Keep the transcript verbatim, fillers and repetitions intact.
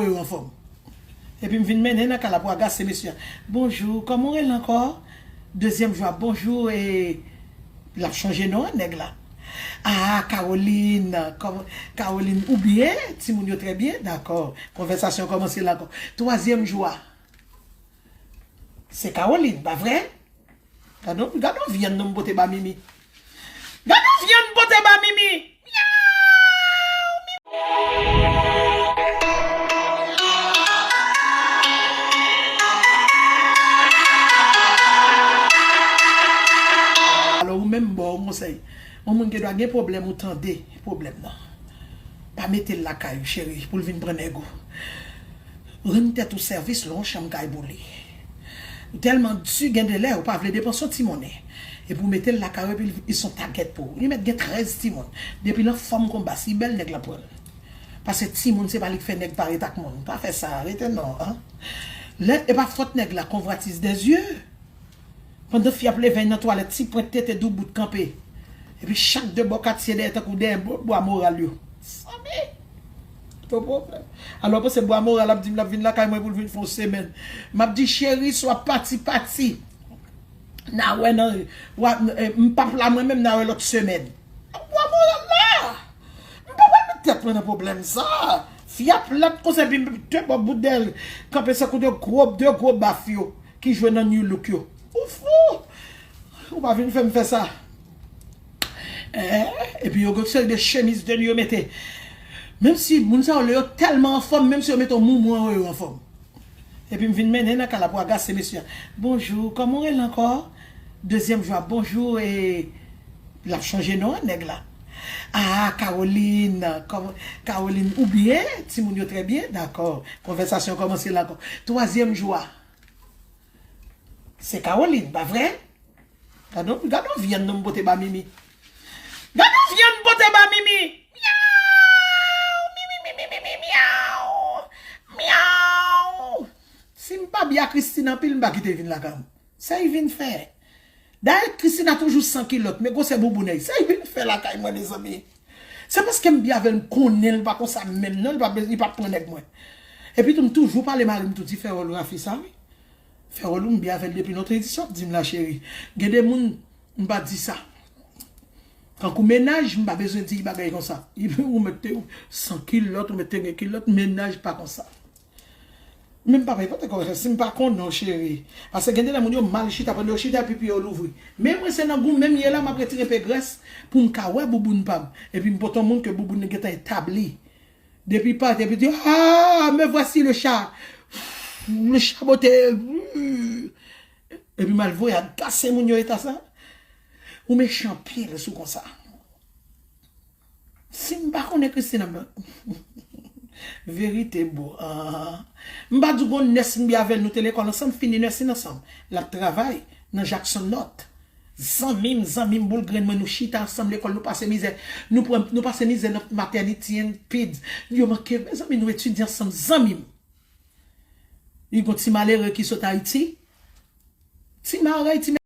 yo anfòm. Epi m vin mennen nan kay la pou agase mesye a. Bonjou, kòman w rele ankò? Dezyèm jou a, bonjou, e l ap chanje non an, nèg la. Ah, Caroline, kòman, Caroline, ou byen? Timoun yo trè byen? Dakò. Konvèsasyon an kòmanse la ankò. Twazyèm jou a, se Caroline, pa vre? Gade yon, gade yon vyann non m pote ba Mimi. Gade yon vyann m pote ba Mimi. Myaw, Mimi. Alò, ou menm, m ba w yon konsèy. Yon moun gen dwa gen pwoblèm, ou tande pwoblèm nan. Pa mete l lakay ou, cheri, pou l vin pran nèg ou. Rann tèt ou sèvis, lwe yon chanm kay pou li. Ou tèlman di, gen de lè ou pa vle depanse yon ti monnen. Epi w mete l lakay ou, epi l, li se yon tagèt pou ou. Li mèt gen trèz timoun. Depi l anfòm konba, si bèl nèg la pran l. Paske timoun se pa li k fè nèg parèt ak moun. Pa fè sa, rete non, an. Lè, e pa fòt nèg la, convoitise des yeux. Pandan fi ap leve nan twalèt, ti pwent tete doubout kanpe. Epi chak de bò katye dèyè tankou dèyè bò, bwa moral yo. Sanble. Ton pwoblèm. Alò, panse bwa moral ap di m l ap vin lakay mwen pou l vin fè yon semèn. M ap di, cheri, si w ap pati, pati. N a wè nan, w ap, eh, m p ap la mwen menm, n a wè lòt semèn. Bwa moral la. M pa pral met tèt mwen nan pwoblèm sa. Fi a plat konsa, epi de bò bout dèyè l kanpe tankou de gwo, de gwo baf yo ki jwe nan New Look yo. Ou fou! Ou pa vin fè m fè sa. Eh, epi yo gen seri de chemiz de nuit yo mete. Menm si moun sa yo, lè yo tèlman anfòm, menm si yo mete yon moumou anwo, yo anfòm. Epi m vin mennen nan kay la pou agase mesye a. Bonjou, kòman w rele ankò? Dezyèm jou a, bonjou, e l ap chanje non an, nèg la. Ah, Caroline, kòman, Caroline, ou byen? Timoun yo trè byen? Dakò. Konvèsasyon an kòmanse la ankò. Twazyèm jou a, se Caroline, pa vre? Gade yon, gade yon vyann non m pote ba Mimi. Gade yon vyann m pote ba Mimi. Myaw, Mimi, Mimi, Mimi, myaw. Myaw. Si m pa byen ak Christine anpil, m pa kite l vin lakay mwen. Sa l vin fè? Dayè, Christina toujou san kilòt, men gwosè bouboun li. Sa l vin fè lakay mwen, mezanmi? Se paske m byen avè l, m konnen l pa konsa menm non, li pa, li pa pran nèg mwen. Epi tou, m toujou pale mari m tou, di fè wòl Rafi sa, wi. Fè wòl ou, m byen avè l depi lontan, li di sa w ap di m la, cheri. Gen de moun, m pa di sa. Tankou mennaj, m pa bezwen di bagay konsa. Ou mèt te san kilòt, ou mèt te gen kilòt, mennaj pa konsa. Men m pa pè pote kò, si m pa konnen w, cheri. Paske gen de lè moun yo mal chita, pandan yo chita, epi pye yo louvri. Men mwen, se nan goumen m ye la, m ap retire pe grès pou m ka wè bouboun pa m. Epi m pote yon moun ke bouboun li gentan etabli. Depi pati, epi di, ah, me voici le chat. Le chat bote. Epi m al voye agase moun yo eta sa. Ou mechan anpil sou konsa. Si m pa konnen Christina, m verite, bro. Ah. M pa di w gon nès m byen avè l, nou te lekòl ansanm, fini nèsin ansanm. L ap travay nan Jackson North. Zanmi m, zanmi m, boul grenn mwen, nou chita ansanm lekòl, nou pase mizè. Nou pran, nou pase mizè nan Maternity and Peds. Yo manke, mezanmi, nou etidye ansanm, zanmi m. Li gon ti malere ki sot Ayiti. Ti mare Ayiti,